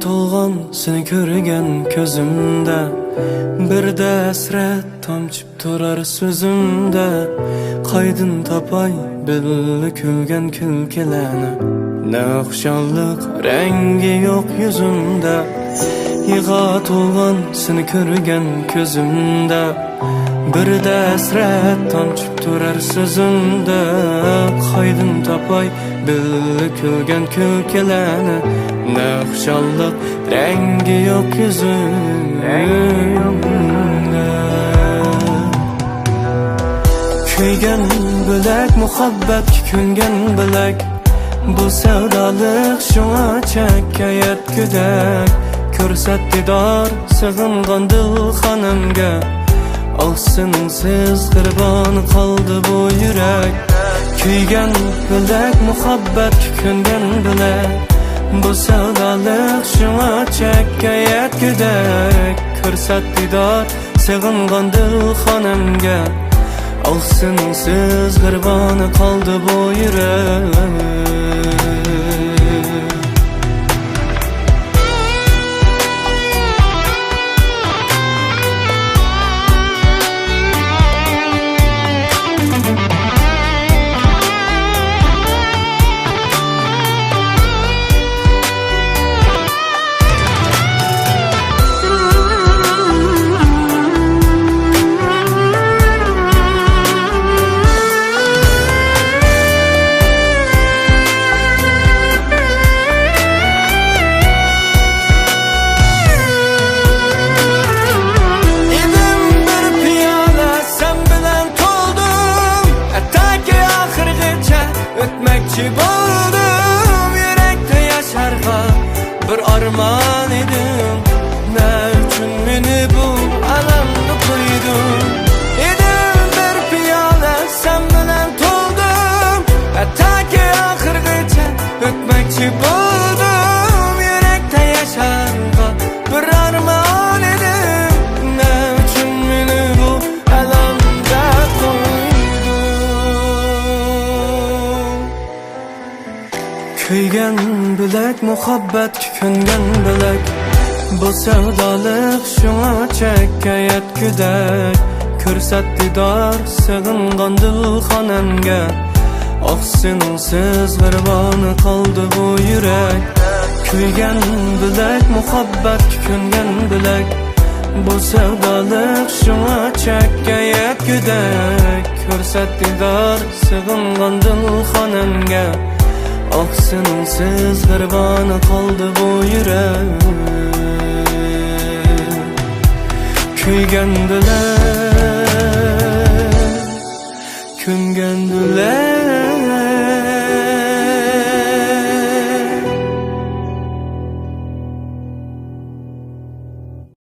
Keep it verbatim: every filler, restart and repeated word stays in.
تولغان سېنى كۆرگەن كۆزۈمدە، بىردە ھەسرەت تامچىپ تۇرار سۆزۈمدە. قايدىن تاپاي بىللە كۈلگەن كۈلكىلەرنى؟ نە خۇشاللىق رەڭگى يوق يۈزۈمدە، يىغا تولغان سېنى كۆرگەن كۆزۈمدە. بىردە ھەسرەت تامچىپ تۇرار سۆزۈمدە، قايدىن تاپاي بىللە كۈلگەن كۈلكىلەرنى؟ نە خۇشاللىق رەڭگى يوق يۈزۈمدە. كۆيگەن بۆلەك مۇھەببەتكە كۆنگەن بۆلەك، بۇ سەۋدالىق شۇڭا چەككە يەتكۈدەك. كۆرسەت دىدار سېغىنغان دىل خانەمگە، ئاھ سېنىڭسىز غىرىبانە قالدى بۇ يۈرەك. كۆيگەن بۆلەك مۇھەببەتكە كۆنگەن بۆلەك، بۇ سەۋدالىق شۇڭا چەككە يەتكۈدەك. كۆرسەت دىدار سېغىنغان دىل خانەمگە، ئاھ سېنىڭسىز غىرىبانە قالدى بۇ يۈرەك. ئىدىم بىر پىيالە سەن بىلەن تولدۇم، ھەتتاكى ئاخىرغىچە ئۆتمەكچى بولدۇم يۈرەكتە ياشارغا بىر ئارمان ئىدىم. نە ئۈچۈن مېنى بۇ ئالەمدە قويدۇڭ؟ ئىدىم بىر پىيالە سەن بىلەن تولدۇم، ھەتتاكى ئاخىرغىچە ئۆتمەكچى بولدۇم يۈرەكتە ياشارغا بىر ئارمان ئىدىم. نە ئۈچۈن مېنى بۇ ئالەمدە قويدۇڭ؟ كۆيگەن بۆلەك مۇھەببەتكە كۆنگەن بۆلەك، بۇ سەۋدالىق شۇڭا چەككە يەتكۈدەك. كۆرسەت دىدار سېغىنغان دىل خانەمگە، ئاھ سېنىڭسىز غىرىبانە قالدى بۇ يۈرەك. كۆيگەن بۆلەك مۇھەببەتكە كۆنگەن بۆلەك، بۇ سەۋدالىق شۇڭا چەككە يەتكۈدەك. كۆرسەت دىدار سېغىنغان دىل خانەمگە، ئاھ سېنىڭسىز غىرىبانە قالدى بۇ يۈرەك. كۆيگەن بۆلەك، كۆنگەن بۆلەك.